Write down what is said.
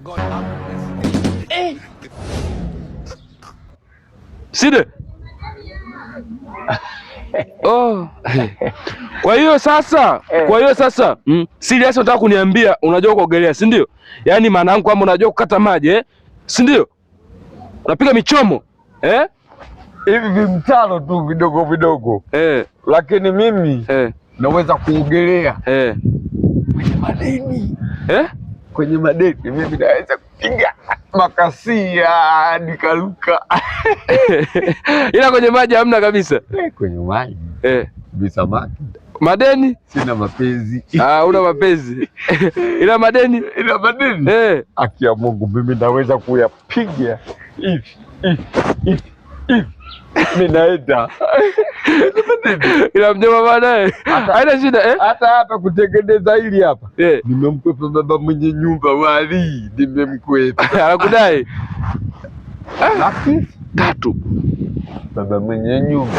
God have mercy. Side. Oh. Kwa hiyo sasa, kwa hiyo sasa, serious unataka kuniambia unajua kuogelea, si ndio? Yaani maana yangu kwamba unajua kukata maji, eh? Si ndio? Unapiga michomo, eh? Hivi vimtaro tu vidogo vidogo, lakini mimi naweza kuogelea kwenye madeni. Eh? Kwenye madeni mimi naweza kupiga makasia nikaruka. Ila kwenye maji hamna kabisa. Kwenye maji visamaki. Madeni? Sina mapenzi. Ah, una mapenzi. Ila madeni? Ila madeni. Haki ya Mungu mimi naweza kuyapiga hivi hivi hivi hivi. Mimi naenda. Ila mjomba baadaye. Haina shida eh? Hata hapa kutengeneza hili hapa. Nimemkwepa baba mwenye nyumba wali, nimemkwepa. Anakudai. Laki 3. Baba mwenye nyumba.